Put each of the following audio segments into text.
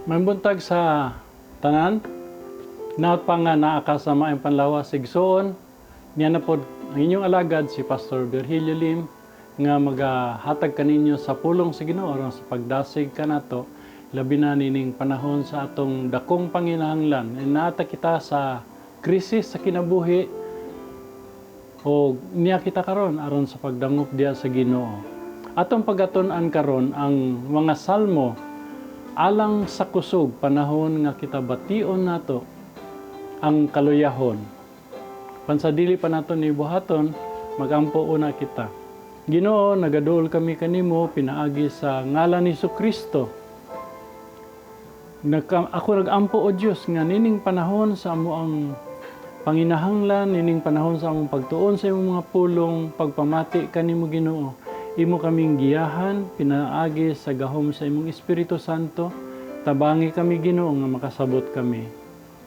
Maayong buntag sa tanan. Hinaot pa nga naa ka sa maayong panlawas, igsoon. Niya na pod ang inyong alagad, si Pastor Virgilio Lim, nga magahatag kaninyo sa pulong sa Ginoo aron sa pagdasig kanato, labi na nining panahon sa atong dakong panginahanglan. Naa ta kita sa krisis sa kinabuhi o niya kita karon aron sa pagdangop diha sa Ginoo. Atong pagatun-an karon ang mga salmo alang sa kusog, panahon nga kita bation nato ang kaluyahon. Pansa dili pa nato ni buhaton, magampo una kita. Ginoo, nagaduol kami kanimo pinaagi sa ngalan ni Kristo. Ako nagampo, o Dios, nga nining panahon sa among panginahanglan, nining panahon sa among pagtuon sa imong mga pulong, pagpamati kanimo, Ginoo. Imo kaming giyahan pinaagi sa gahom sa imong Espiritu Santo. Tabangi kami, Ginoo, nga makasabot kami.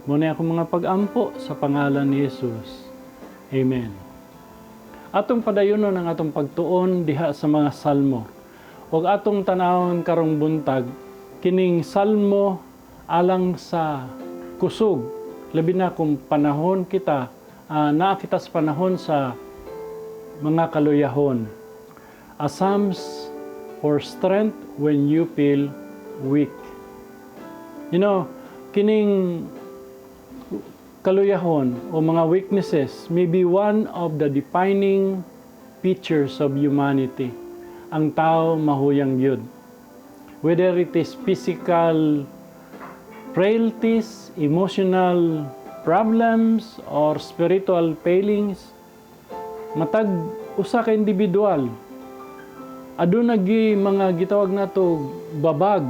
Mao na akong mga pag-ampo sa pangalan ni Jesus. Amen. Atong padayonon ang atong pagtuon diha sa mga salmo. Ug atong tanawon karong buntag kining salmo alang sa kusog, labi na kung panahon kita naa kita sa panahon sa mga kaluyahon. A Psalms for strength when you feel weak. Kining kaluyahon o mga weaknesses may be one of the defining features of humanity. Ang tao mahuyang gyud. Whether it is physical frailties, emotional problems, or spiritual failings, matag usa ka individual aduna gyud mga gitawag nato babag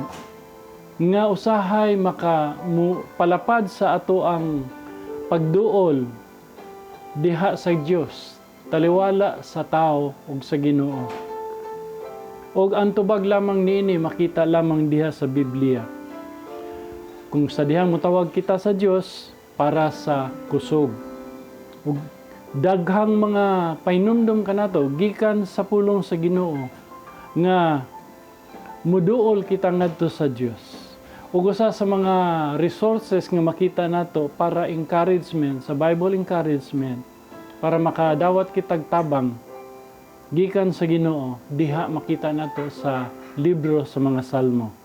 nga usahay maka mu, palapad sa ato ang pagduol diha sa Dios, taliwala sa tao ug sa Ginoo. Og ang tubag lamang niini makita lamang diha sa Biblia. Kung sa dihang motawag kita sa Dios para sa kusog. Ug daghang mga pahinumdom kanato gikan sa pulong sa Ginoo nga muduol kita ngadto sa Dios. Ug usa sa mga resources nga makita nato para encouragement, sa Bible encouragement, para makadawat kitag tabang gikan sa Ginoo, diha makita nato sa libro sa mga Salmo.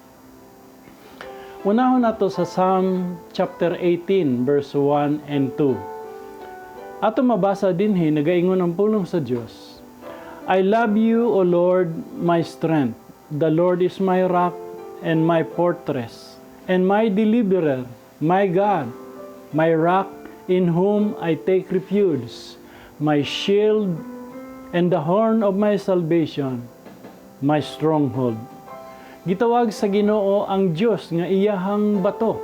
Unahon nato sa Psalm chapter 18 verse 1 and 2. Ato mabasa dinhi, nagaingon ang pulong sa Dios: "I love you, O Lord, my strength. The Lord is my rock and my fortress and my deliverer, my God, my rock in whom I take refuge, my shield and the horn of my salvation, my stronghold." Gitawag sa Ginoo ang Dios nga iyahang bato,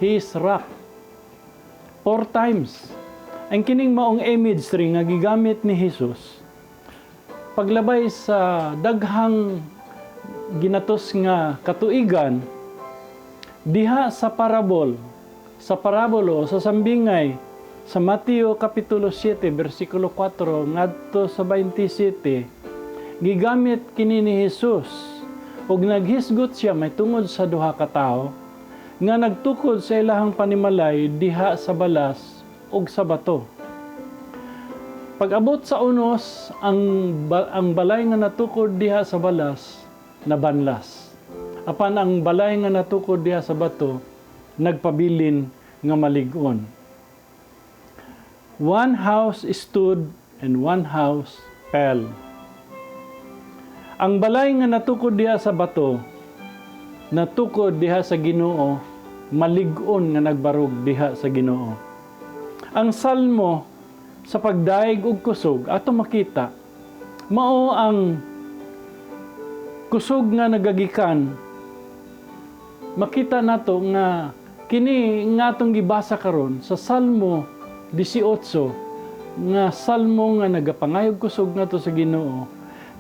his rock. Four times. Ang kining maong imagery nga gigamit ni Jesus paglabay sa daghang ginatos nga katuigan diha sa parabolo sa sambingay sa Mateo kapitulo 7 bersikulo 4 ngadto sa 27. Gigamit kini ni Jesus ug naghisgot siya may tungod sa duha ka tawo nga nagtukod sa ilahang panimalay diha sa balas ug sa bato. Pag-abot sa unos, ang balay nga natukod diha sa balas nabanlas. Apan ang balay nga natukod diha sa bato nagpabilin nga malig-on. One house stood and one house fell. Ang balay nga natukod diha sa bato, natukod diha sa Ginoo, malig-on nga nagbarog diha sa Ginoo. Ang salmo sa pagdayeg og kusog, ato makita mao ang kusog nga nagagikan. Makita nato nga kini nga atong gibasa karon sa Salmo 18, nga salmo nga nagapangayog kusog ngadto sa Ginoo,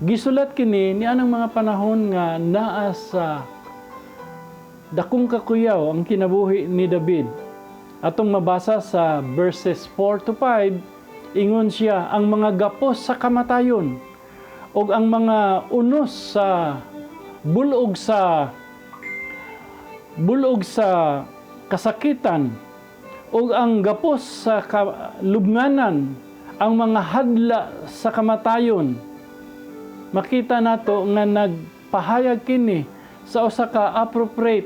gisulat kini ni anang mga panahon nga naa sa dakong kakuyaw ang kinabuhi ni David. Atong mabasa sa verses 4 to 5, ingon siya, ang mga gapos sa kamatayon ug ang mga unos sa bulog sa bulog sa kasakitan ug ang gapos sa lubnganan, ang mga hadla sa kamatayon. Makita nato nga nagpahayag kini sa usa ka appropriate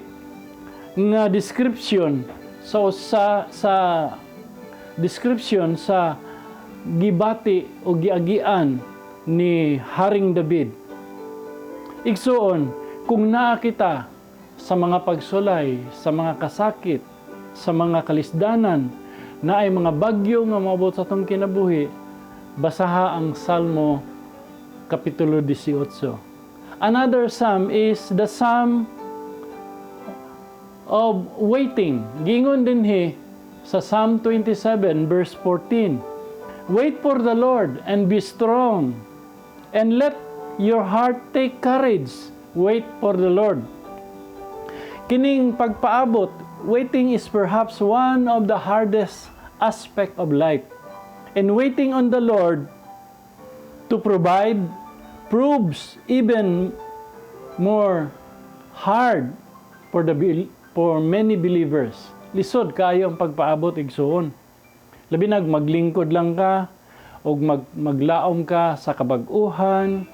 nga description sa description sa gibati o giagian ni Haring David. Igsuon, kung naa kita sa mga pagsulay, sa mga kasakit, sa mga kalisdanan, naay mga bagyo nga moabot sa atong kinabuhi, basaha ang Salmo Kapitulo 18. Another psalm is the Psalm of waiting. Gingon dinhi sa Psalm 27 verse 14. "Wait for the Lord and be strong, and let your heart take courage. Wait for the Lord." Kining pagpaabot, waiting, is perhaps one of the hardest aspect of life. And waiting on the Lord to provide proves even more hard for many believers. Lisod kaayo ang pagpaabot, igsuon. Labi nag maglingkod lang ka og maglaom ka sa kabag-uhan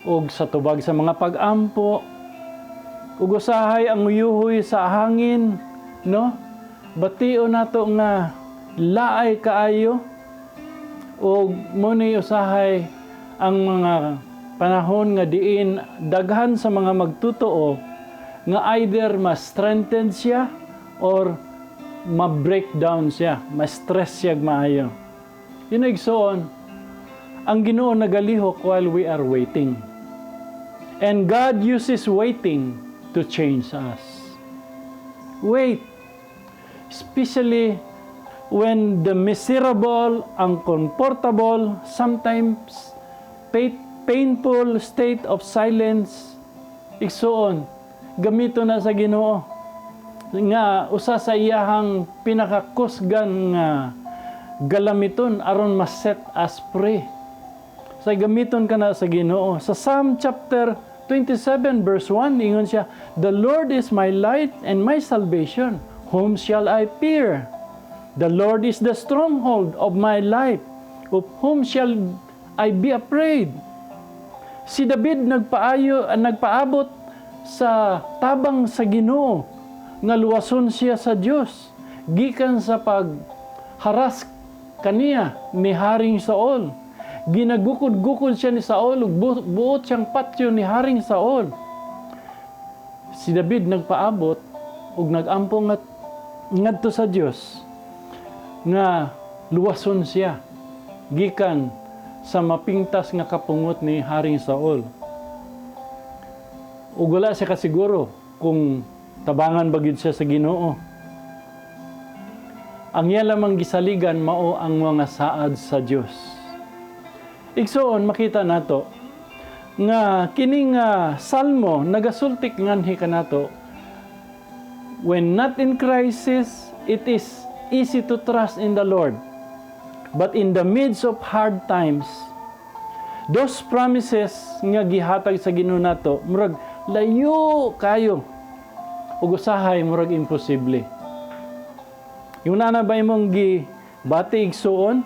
og sa tubag sa mga pag-ampo ug usahay ang uyuhoy sa hangin, no? Batio nato nga laay kaayo og mao ni usahay ang mga panahon nga diin daghan sa mga magtutoo nga either ma-strengthen siya or ma-breakdown siya, ma-stress siya maayo. Yun, igsoon, ang Ginoo nagalihok while we are waiting. And God uses waiting to change us. Wait. Especially when the miserable, uncomfortable, sometimes painful state of silence, igsuon, gamito na sa Ginoo nga usa sa iyahang pinakakusgan nga galamiton aron ma-set us free. Sa gamiton ka na sa Ginoo. Sa Psalm chapter 27 verse 1, ingon siya, "The Lord is my light and my salvation. Whom shall I fear? The Lord is the stronghold of my life. Of whom shall I be afraid?" Si David nagpaayo, nagpaabot sa tabang sa Ginoo nga luwason siya sa Dios gikan sa pagharas kaniya ni Haring Saul. Ginagukod-gukod siya ni Saul ug buot siyang patyon ni Haring Saul. Si David nagpaabot ug nagampo ngadto sa Dios nga luwason siya gikan sa mapintas nga kapungot ni Haring Saul. Ug wala siya kasiguro kung tabangan ba gyud siya sa Ginoo. Ang iya lamang gisaligan mao ang mga saad sa Dios. Igsuon, makita nato nga kining salmo nagasultik nganhi kanato. When not in crisis, it is easy to trust in the Lord. But in the midst of hard times, those promises nga gihatag sa Ginoo nato murag layo kayo ug usahay murag imposible. Yung na ba imong gibati, igsuon?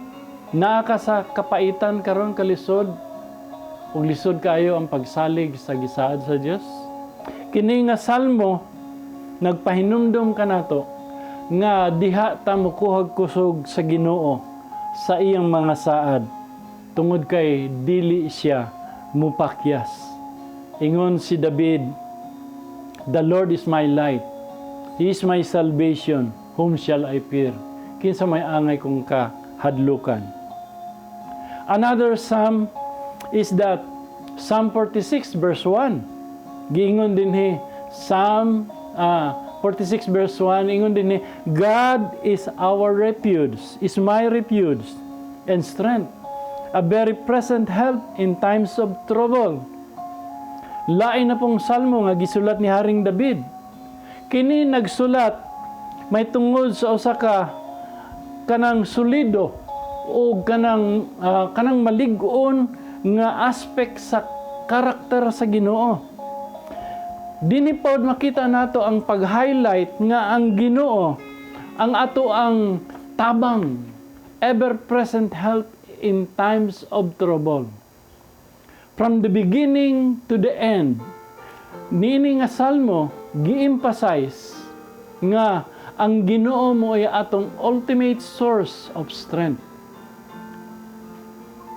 Naa ka sa kapaitan karon, kalisod ug lisod kaayo ang pagsalig sa gisaad sa Dios. Kini nga salmo nagpahinumdom kanato nga diha ta mokuhag kusog sa Ginoo sa iyang mga saad tungod kay dili siya mupakyas. Ingon si David, "The Lord is my light. He is my salvation. Whom shall I fear? Kinsa may angay kong kahadlukan?" Another psalm is that Psalm 46 verse 1. Giingon dinhi Psalm 46 verse 1, ingon dinhi, "God is our refuge, is my refuge and strength, a very present help in times of trouble." Lain na pong salmo nga gisulat ni Haring David. Kini nagsulat may tungod sa usa ka kanang solido o kanang malig-on nga aspect sa karakter sa Ginoo. Dinhi pod makita nato ang pag-highlight nga ang Ginoo ang ato ang tabang, ever-present help in times of trouble. From the beginning to the end, niini nga salmo gi-emphasize nga ang Ginoo mao'y atong ultimate source of strength.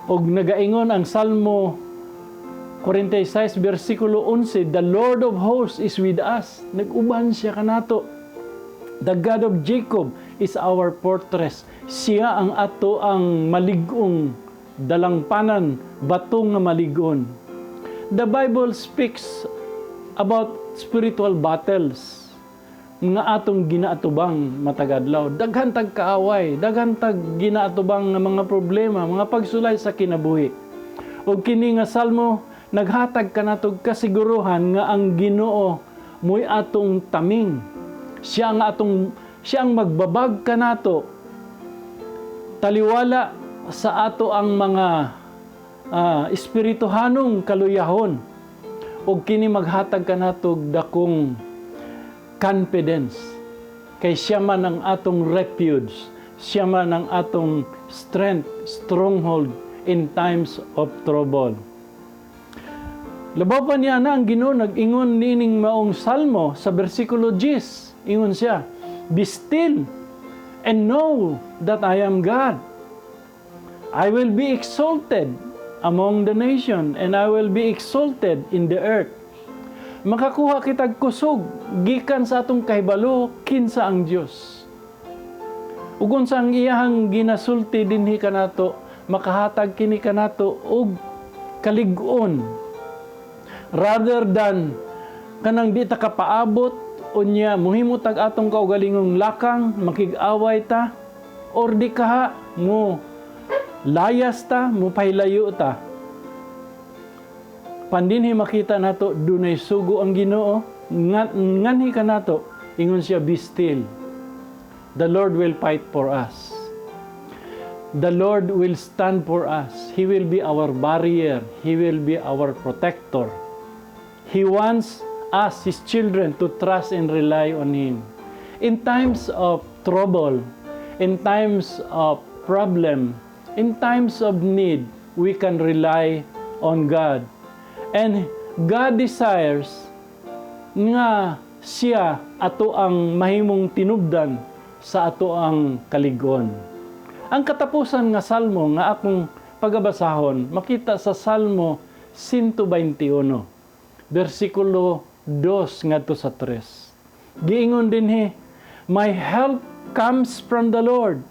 Og nagaingon ang Salmo 46 versikulo 11, "The Lord of hosts is with us." Nag-uban siya kanato. "The God of Jacob is our fortress." Siya ang ato ang malig-ong dalangpanan, bato nga malig-on. The Bible speaks about spiritual battles nga atong ginaatubang matag adlaw. Daghan tag kaaway, daghan tag ginaatubang nga mga problema, mga pagsulay sa kinabuhi. Ug kini nga salmo naghatag kanatog kasiguruhan nga ang Ginoo mo'y atong taming. Siya ang magbabag kanato taliwala sa ato ang mga espirituhanong kaluyahon, ug kini maghatag kanatog dakong confidence kay siya man ang atong refuge, siya man ang atong strength, stronghold in times of trouble. Labaw pa niya na ang Ginoo nag-ingon niining maong salmo sa bersikulo 10. Ingon siya, "Be still and know that I am God. I will be exalted among the nation and I will be exalted in the earth." Makakuha kitag kusog gikan sa atong kahibalo kinsa ang Dios. Ug unsa ang iyahang ginasulti dinhi kanato, makahatag kini kanato og kalig-on rather than kanang di ta kapaabot, unya muhimo tag atong kaugalingong lakang, makig-away ta, or di kaha mo layas ta, mo pahilayo ta. Pandinhi makita nato dunay sugo ang Ginoo nganhi kanato. Ingon siya, "Be still. The Lord will fight for us. The Lord will stand for us. He will be our barrier. He will be our protector." He wants us, His children, to trust and rely on Him. In times of trouble, in times of problem, in times of need, we can rely on God. And God desires nga siya ato ang mahimong tinubdan sa ato ang kaligon. Ang katapusan nga salmo nga akong pagabasahon makita sa Salmo 121 bersikulo 2 ngadto sa 3. Giingon dinhi, "My help comes from the Lord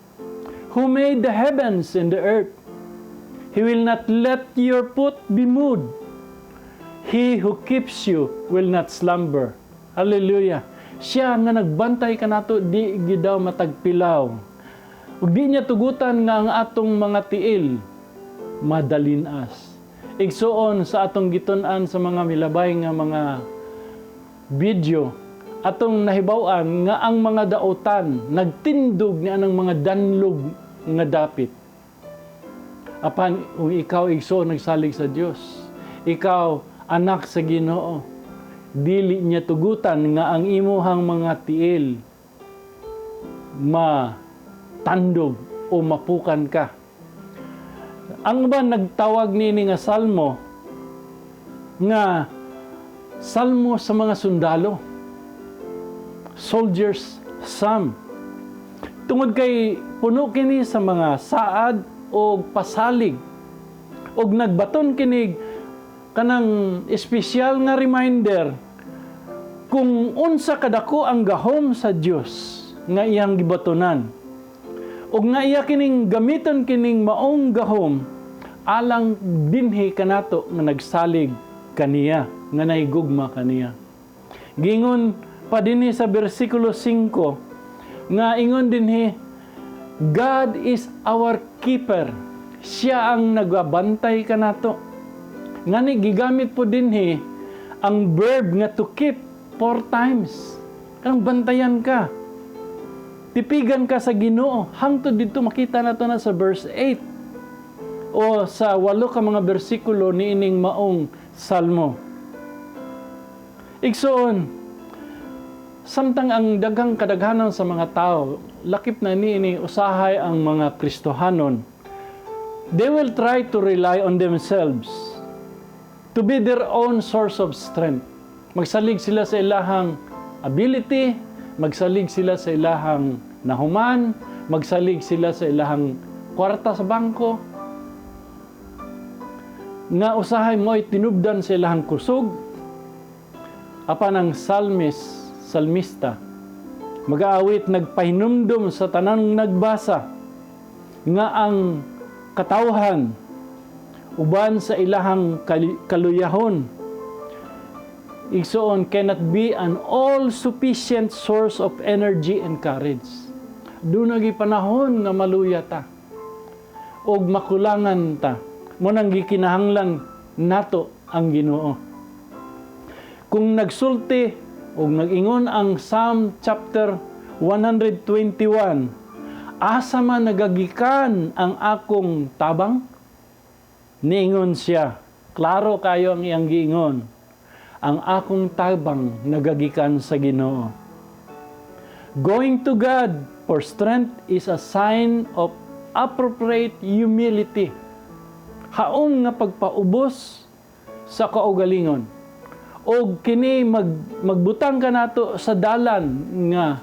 who made the heavens and the earth. He will not let your foot be moved. He who keeps you will not slumber." Hallelujah. Siya nga nagbantay kanato di gyud daw matagpilaw. Ug di niya tugutan nga ang atong mga tiil madalinas. Igsuon, sa atong gitun-an sa mga milabay nga mga video, atong nahibaw-an nga ang mga dautan nagtindog ni anang mga danlog nga dapit. Apan kung ikaw, igsoon, nagsalig sa Dios, ikaw anak sa Ginoo, dili niya tugutan nga ang imuhang mga tiil matandog o mapukan ka. Ang uban nagtawag niini nga salmo nga salmo sa mga sundalo. Soldiers Psalm. Tungod kay puno kini sa mga saad o pasalig og nagbaton kini kanang espesyal nga reminder kung unsa kadako ang gahom sa Dios nga iyang gibatonan ug nga iya kining gamiton kining maong gahom alang dinhi kanato nga nagsalig kaniya, nga nahigugma kaniya. Gingon pa dinhi sa bersikulo 5 nga ingon dinhi, "God is our keeper." Siya ang nagabantay kanato. Ngani gigamit po dinhi ang verb nga to keep four times. Kang bantayan ka. Tipigan ka sa Ginoo. Hangtod dito makita nato na sa verse 8 o sa 8 ka mga bersikulo niining maong salmo. Igsoon, samtang ang daghang kadaghanan sa mga tao, lakip na niini usahay ang mga Kristohanon, they will try to rely on themselves to be their own source of strength. Magsalig sila sa ilahang ability, magsalig sila sa ilahang nahuman, magsalig sila sa ilahang kwarta sa bangko, nga usahay mo'y tinubdan sa ilahang kusog. Apan ang salmista, mag-aawit, nagpahinumdum sa tanang nagbasa nga ang katawhan uban sa ilahang kaluyahon, igsoon, cannot be an all-sufficient source of energy and courage. Duna gyuy panahon nga maluya ta og makulangan ta. Mao nang gikinahanglan nato ang Ginoo. Kung nagsulti og nag-ingon ang Psalm chapter 121, "Asa man nagagikan ang akong tabang?" Niingon siya, klaro kayo ang iyang giingon, "Ang akong tabang nagagikan sa Ginoo." Going to God for strength is a sign of appropriate humility. Haom nga pagpaubos sa kaugalingon. O kini magbutang ka nato sa dalan nga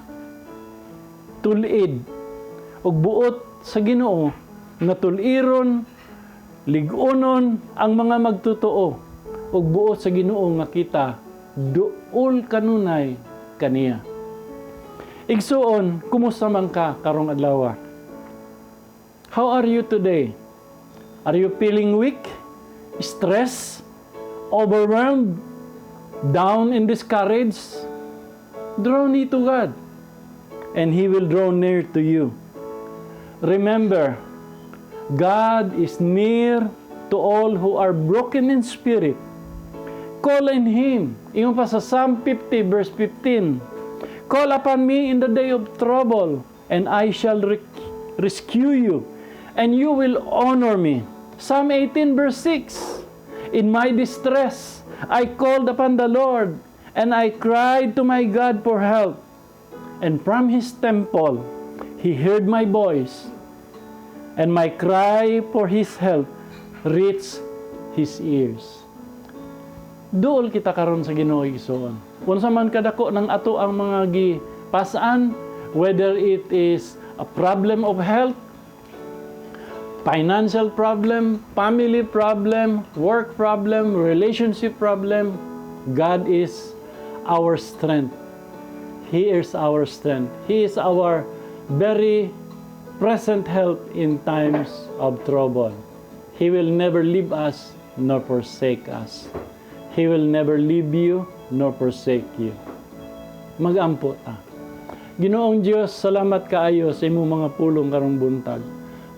tulid ug buot sa Ginoo nga tuliron, lig-unon ang mga magtotoo, ug buot sa Ginoo nga kita duol kanunay kaniya. Igsuon, kumusta man ka karong adlaw? How are you today? Are you feeling weak, stressed, overwhelmed, down and discouraged? Draw near to God, and He will draw near to you. Remember, God is near to all who are broken in spirit. Call on Him. Ingon pa sa Psalm 50 verse 15, "Call upon me in the day of trouble, and I shall rescue you, and you will honor me." Psalm 18 verse 6, "In my distress, I called upon the Lord, and I cried to my God for help. And from His temple, He heard my voice, and my cry for His help reached His ears." Duol kita karon sa Ginoo, igsoon. Unsa man kadako ng ato ang mga gipasan, whether it is a problem of health, financial problem, family problem, work problem, relationship problem, God is our strength. He is our strength. He is our very present help in times of trouble. He will never leave us nor forsake us. He will never leave you nor forsake you. Magampo ta. Ginoong Dios, salamat kaayo sa imong mga pulong karong buntag.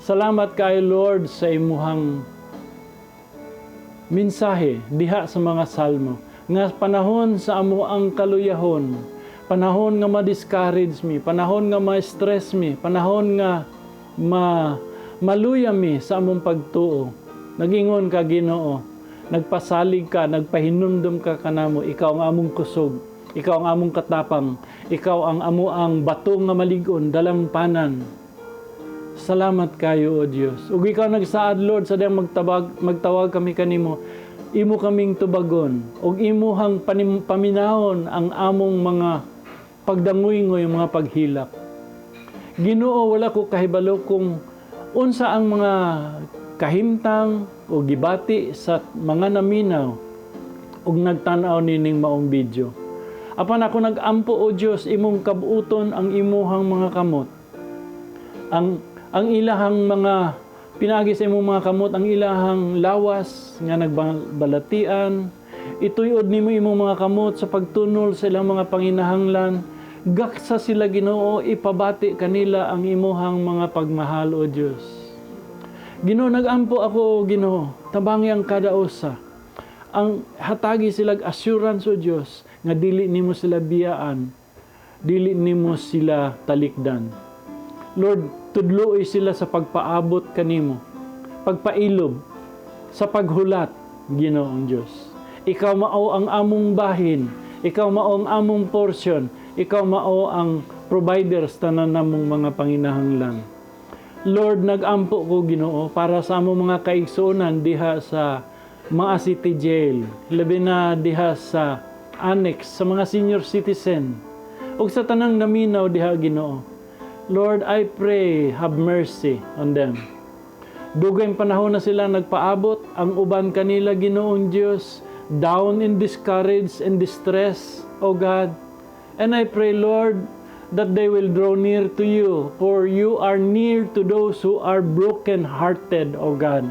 Salamat kaayo, Lord, sa imuhang mensahe diha sa mga salmo nga panahon sa amo ang kaluyahon, panahon nga ma-discourage mi, panahon nga ma-stress mi, panahon nga maluya mi sa among pagtuo, nagingon ka, Ginoo, nagpasalig ka, nagpahinumdum ka kanamo, ikaw ang among kusog, ikaw ang among katapang, ikaw ang amo ang bato nga malig-on, dalampanan. Salamat kayo, O Dios. Ug ikaw nagsaad, Lord, sa diyang magtawag kami kanimo, imo kaming tubagon, ug imuhang paminahon ang among mga pagdangoy-ngoy, mga paghilak. Ginoo, wala ko kahibalo kung unsa ang mga kahimtang o gibati sa mga naminaw ug nagtan-aw nining maong video. Apan ako nag-ampo, O Dios, imong kabuoton ang imuhang mga kamot. Ang ilahang mga pinagi sa imong mga kamot ang ilahang lawas nga nagbalatian. Ituyod nimo imong mga kamot sa pagtunol sa ilang mga panginahanglan. Gaksa sila, Ginoo, ipabati kanila ang imuhang mga pagmahal, O Dios. Ginoo, nagampo ako, Ginoo, tabangi ang kada usa. Ang hatagi sila assurance, O Dios, nga dili nimo sila biyaan, dili nimo sila talikdan. Lord, tudloi sila sa pagpaabot kanimo, pagpailob, sa paghulat, Ginoong Dios. Ikaw mao ang among bahin, Ikaw mao ang among portion. Ikaw mao ang provider sa tanan namong mga panginahanglan. Lord, nagampo ko, Ginoo, para sa among mga kaigsuonan diha sa Maa City Jail, labi na diha sa annex sa mga senior citizen ug sa tanang naminaw diha, Ginoo. Lord, I pray, have mercy on them. Dugay panahon na sila nagpaabot, ang uban kanila, Ginoong Dios, down in discouraged and distress, O God. And I pray, Lord, that they will draw near to you, for you are near to those who are broken-hearted, O God.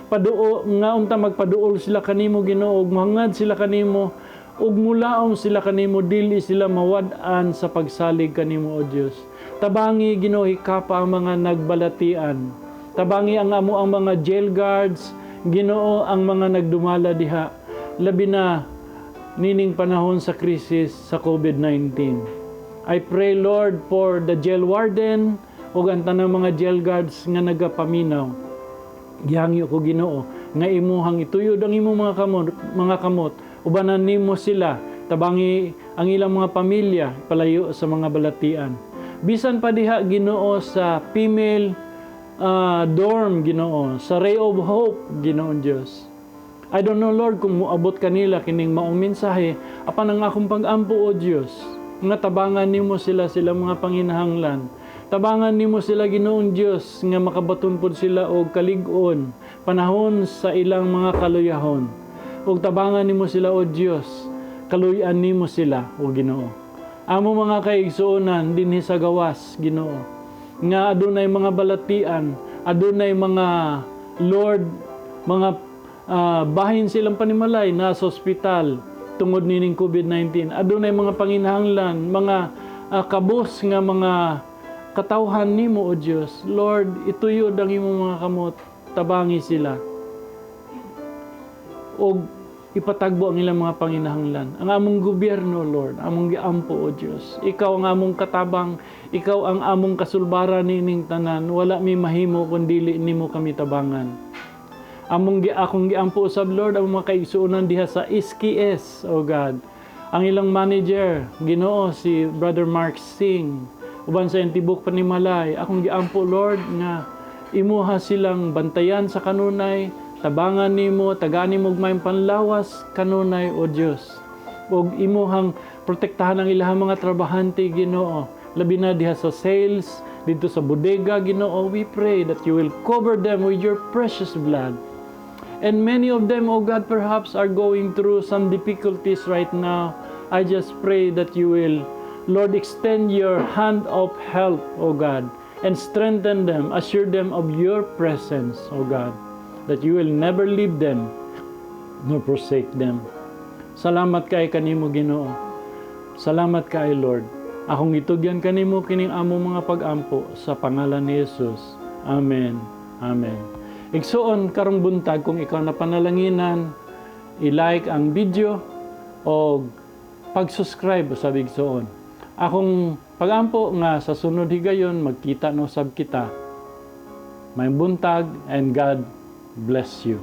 Paduo nga unta magpaduol sila kanimo, Ginoo, ug mohangad sila kanimo ug mulaom sila kanimo, dili sila mawad-an sa pagsalig kanimo, O Dios. Tabangi, Ginoo, hikapa ang mga nagbalatian. Tabangi ang amo ang mga jail guards, Ginoo, ang mga nagdumala diha, labi na nining panahon sa krisis sa COVID-19. I pray, Lord, for the jail warden ug ang tanang mga jail guards nga nagapaminaw. Gihangyo ko, Ginoo, nga imuhang ituyod ang imong mga kamot, ubanan nimo sila, tabangi ang ilang mga pamilya palayo sa mga balatian. Bisan pa diha, Ginoo, sa female dorm, Ginoo, sa Ray of Hope, Ginoong Dios. I don't know, Lord, kung moabot kanila kining maong mensahe, apan ang akong pag-ampo, O Dios, nga tabangan nimo sila sila mga panginahanglan. Tabangan nimo sila, Ginoong Dios, nga makabaton pod sila og kalig-on panahon sa ilang mga kaluyahon. Ug tabangan nimo sila, O Dios, kaluy-an nimo sila, O Ginoo. Amo mga kaigsuonan dinhi sa gawas, Ginoo, nga adunay mga balatian, adunay mga, Lord, mga bahin silang panimalay na sa ospital tungod nining COVID-19. Adunay mga panginahanglan, mga kabos nga mga katawhan nimo, O Dios. Lord, ituyod ang imong mga kamot, tabangi sila. Og ipatagbo ang ilang mga panginahanglan. Ang among gobyerno, Lord, among giampo, O Dios. Ikaw ang among katabang, ikaw ang among kasulbaran niining tanan. Wala mi mahimo kung dili nimo kami tabangan. Akong giampo usab, Lord, ang mga kaigsuonan diha sa SKS, O God. Ang ilang manager, Ginoo, si Brother Mark Singh, uban sa iyang tibok panimalay. Akong giampo, Lord, nga imuha silang bantayan sa kanunay, tabangan nimo, tagaan nimo og maayong panlawas kanunay, O Dios. Ug imuhang protektahan ang ilahang mga trabahante, Ginoo. Labi na diha sa sales, dito sa bodega, Ginoo, we pray that you will cover them with your precious blood. And many of them, oh God, perhaps are going through some difficulties right now. I just pray that you will, Lord, extend your hand of help, oh God, and strengthen them, assure them of your presence, oh God, that you will never leave them nor forsake them. Salamat kay kanimo, Ginoo. Salamat kay Lord. Akong itugyan kanimo kining among mga pag-ampo sa pangalan ni Jesus. Amen. Amen. Igsuon, karong buntag, kung ikaw na panalanginan, i-like ang video o pag-subscribe sa igsuon. Akong pag-ampo nga sa sunod higayon magkita no sab kita. Maayong buntag and God bless you.